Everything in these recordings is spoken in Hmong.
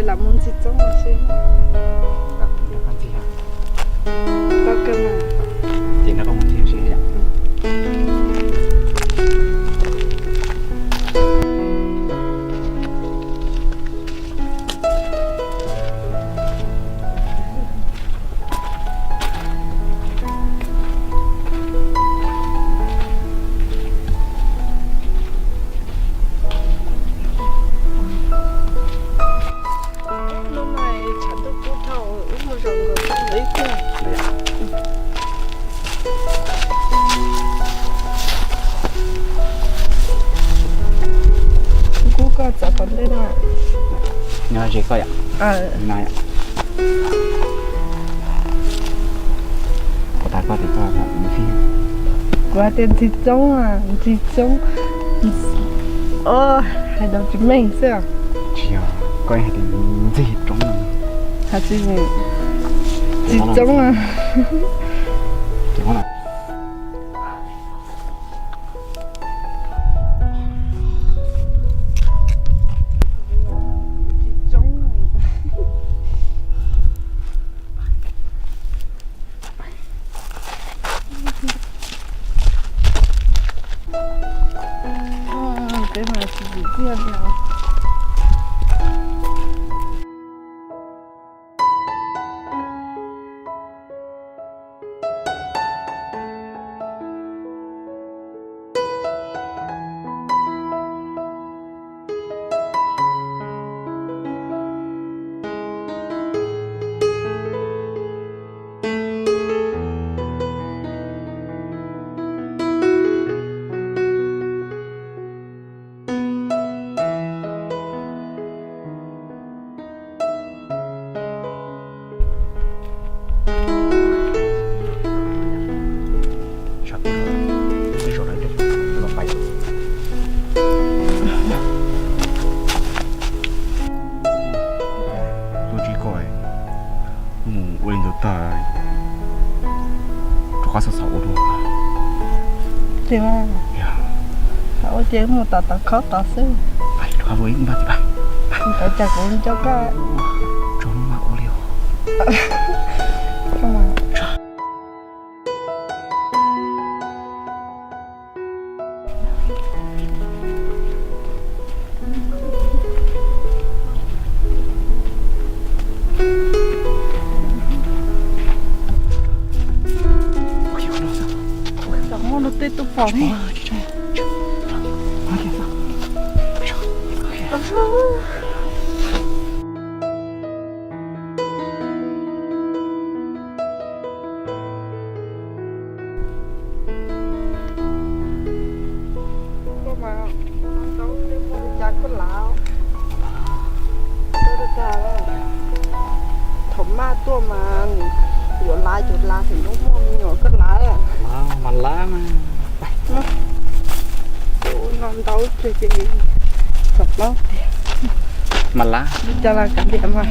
Lam mus ntxig txoob no seb. Koj ntxig, tau kawg mas. Ces no koj mus ntxig seb yom. Hnub no tshav ntuj kub dhau, wb mus zaum nkaus txog ntawd ib pliag. Kub, koj txav tom ntej no. Nyob ze koj yom. No yom. Kuv tas koj tias koj ntxig. Kuv hais tias ntxig txoob, ntxig txoob. Hais tau tsis meej xwb. Tsis yog, koj hais tias ntxig txoob. Hais tias ntxig txoob. Peb mas tsis tsim txiaj li os. Tuaj tsis koj mus ua li ntawd tag, rov qab xav xav ua dua. Tiag, ua ces mus tom tom khob tod xwb. Rov qab ua ib npaj tiag. Ntawd cas kuv nco koj. Tso hnub mas ua li os. Muaj lub teb tuaj pom ne. Koj mas ntau tej muaj li cas koj lav. Thaum maj tuaj mas yuav lav yuav lav xwb, hnub muaj me nyuam koj lav. Mas lav mas. Ua no ntau ces txom plab tiag. Mas lav. Li cas los kav liam mas.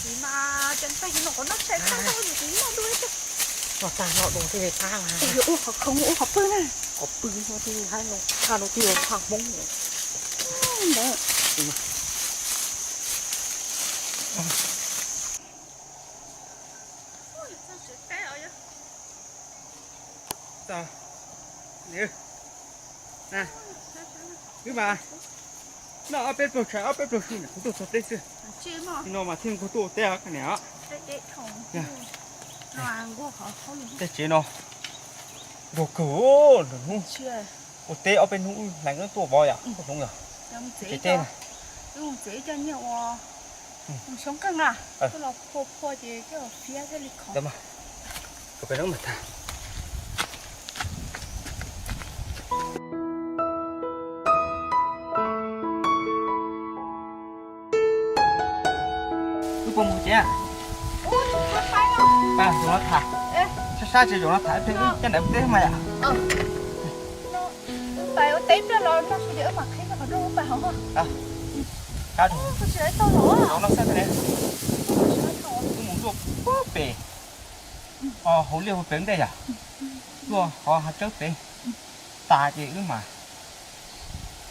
Tsis mas ces tag no qhov no sai tag tau yus kuv noj dua. Los tag no dua thiaj li qab mas. Ua qhov khoom ua qhov pw na. Qhov pw no thiaj li haib no, tag no thiaj li tag Hmoob. Ntawd. Ua Wb mas noj ob peb pluag tshais ob peb pluag su niam kuv tuaj txog teb xwb. No mas thiaj nquag tuaj ua teb os niam. Tej tsev no nquag kawg, hnub ua teb ob peb hnub wb hlais tuaj vov yom, tuaj hloov yom. Tsev teb na. Wb mus txiav ib co nyiaj ua xyoob qeej na, tuaj los phua phua ces coj fiab thiaj li khov. Wb puas mus tsev? Pab zaum no tham, sab sab tsis zaum no tham ib pliag wb coj nraim ua teb mas yom. Wb pais ua teb ib pliag los noj su ces wb mam qhib rau qhov rooj wb pais hauv. Zaum no xwb ne, wb mus luaj puag pem, hauv liaj hauv pem ntej yom, luaj qhov hav tsawb pem tas ces wb mam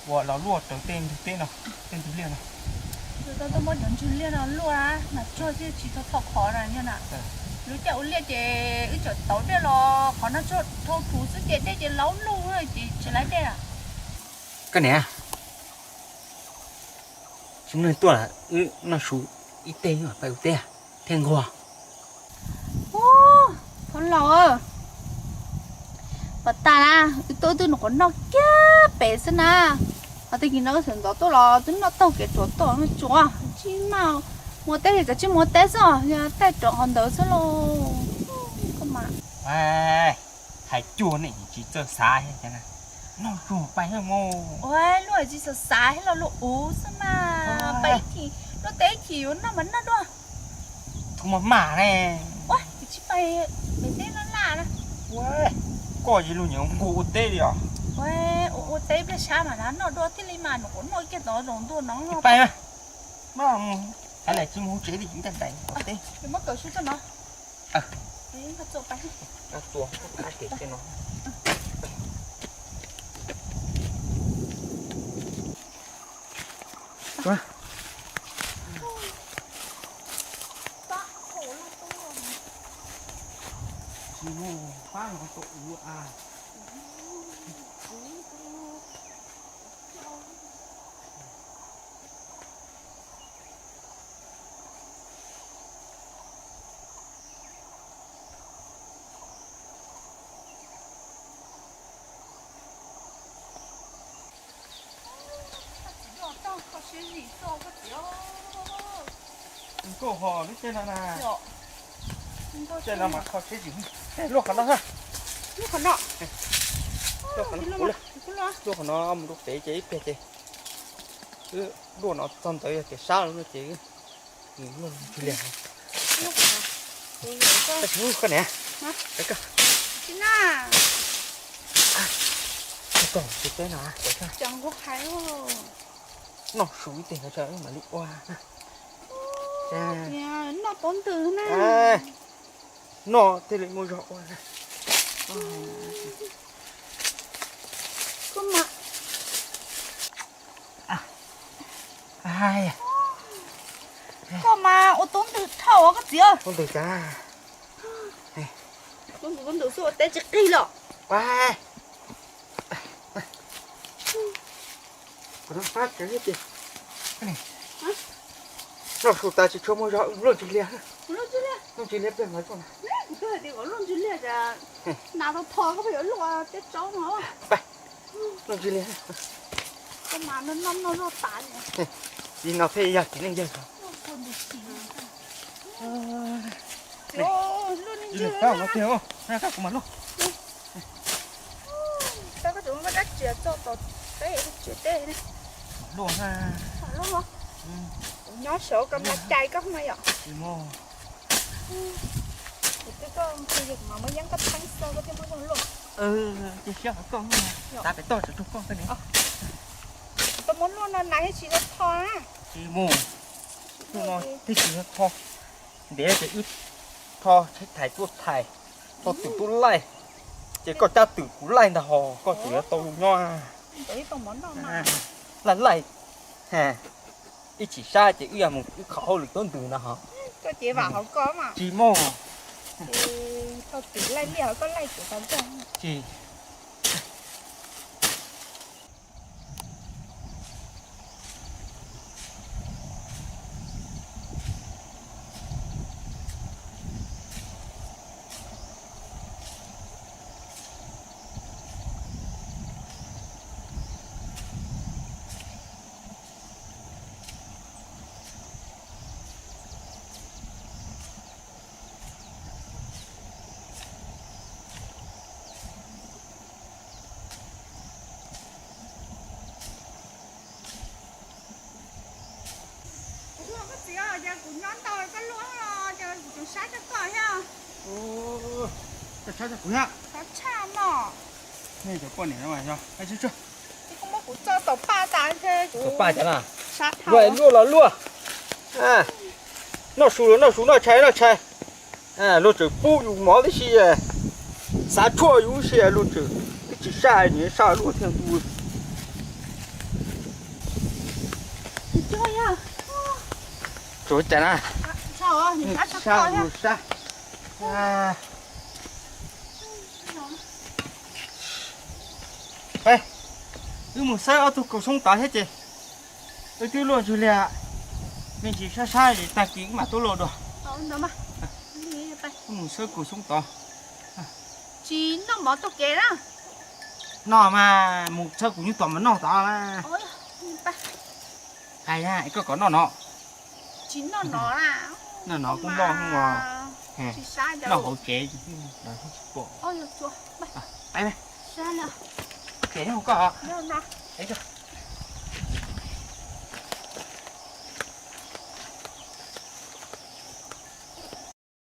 ua los luaj raws tej ntug teb no, tej ntug liaj no. Tau tuaj muab cov ntswg liaj no luaj na, mas tsuag thiaj tsis tau tho qhov na yog na. Lub caij ua liaj ces wb tseem tauv dej los qhov no tsuag dhau phuv xwb ces dej ces laub lug ces tsis laib dej na. Koj niam, tsis muaj neeg tuaj lawm, wb noj su ib teg pais ua teb thiaj nquag. Ub, thov laus, puas tas na, wb tuaj wb twb nyuam qhuav noj kiag pem xwb na. Ho tag kis no wb sawv ntxov tuaj los twb noj taug kev rau tom no tsuav tsis maj mus teb li, kav tsij mus teb xwb os, yog taij rau qhov ntawd xwb lauj. Koj mas hais cuag nej tsis txawj xav thiab na. Noj su pais thiab mus. Ua luaj tsis xav xav thiab los luaj ub xwb mas. Pais ib chim luaj teb ib chim yuav noj mas noj dua. Tus maj mam ne. Ua tsis pais pem teb laj laj na. Ua, koj yog lub nyuam nkuj ua teb li os. Ua, ua teb pliag sab mas noj dua thiaj li mas, nws kuv noj kiag tod zoo ntuj no. Pais mas, hais lawm tsis mus tsev li, ncaj nraim ua teb. Muab kawm su txog no. Tsis mus pab no tus ua a. Nkauj ho lub caij no na. Caij no mas kho siab zim. Luaj qhov no. Luaj qhov no, luaj qhov no mus rau pem ces ib pliag ces wb luaj no txog ntawd yog tias sab lawm no ces wb luaj ntsis liag. Koj niam, koj tsis teb no, noj su ib teg no mam li ua. Noj tau ntws na. Noj thiaj li muaj zog ua. Koj mas ua tub ntws dhau koj txiv. Tub ntws cas? Tub ntws, tub ntws xwb ua teb tsis qig los. Noj su tas tsis tshua muaj zog, luaj ntsis liag. Luaj ntsis liag pliag mas. Kuv twb hais tias kom luaj ntsis liag cas. Nas tau tho koj pheej yuav luaj teb tsaub no. Luaj ntsis liag. Koj mas noj noj zoj tas li. Li no thiaj yog txiv neej yawg. Luaj ntsis liag. Koj mas luaj. Koj tseem muaj dab tsi txog tom teb tsev teb ne? Luaj na. Luaj. Kuv nyob saud koj mas cais koj mas yom. Kuv twb koj ntxhi yog kuv mas muab yeeb koj theeb xwb koj thiaj muaj zog luaj. Cia siab qhov koj, tav pem toj tseem raug koj koj ne. Tau muab luaj no nas thiaj tsis tau tho na. Tsis mus, luaj no thiaj tsis tau tho. Ntev ces wb tho tsheb thais tuaj thais, tho twm tuaj laij, ces koj cab twm kuv laij ntag hos koj twm yuav tau nyob. Laij laij, ib chim sab ces wb yuav mus wb kho hauj lwm tub ntws no hos. Tsis muaj. Ces tau tim laij liaj koj laij kuv tau ntej. Ces Kuv ua koj txiv os, ces kuv nyob ntau koj luaj los ces kuv tseem sab rau koj thiab. Koj sab rau kuv thiab. Sab tshaj no. Nej cov poj niam no mas yog, tsuag tsuag. Ces koj muab kuv tso tom paj tas ntshe kuv tom paj cas na. Sab dhau. Luaj luaj los luaj. Noj su los noj su, noj tshais noj tshais. Luag tseem pub yus mov tib si, xav tshuaj yus ib si luag tseem twb tsis saj, nws saj luaj thiaj ntu. Tsuav cas na. Sab mus sab. Wb mus xawb ob tug kaus xyoob tod thiab ces wb twb luaj ntswg liag, me ntsis sab sab es tag kis wb mam tuaj luaj dua. Wb mus xawb kaus xyoob tod. Tsis noj mov taug kev na. Noj mas mus txhawb kuv nyuj tom mas noj tod na. Hais es koj kom noj no. Tsis noj no na. Noj no kuj noj os. Noj hauv tsev tsis pom. Ces nyob hauv koj.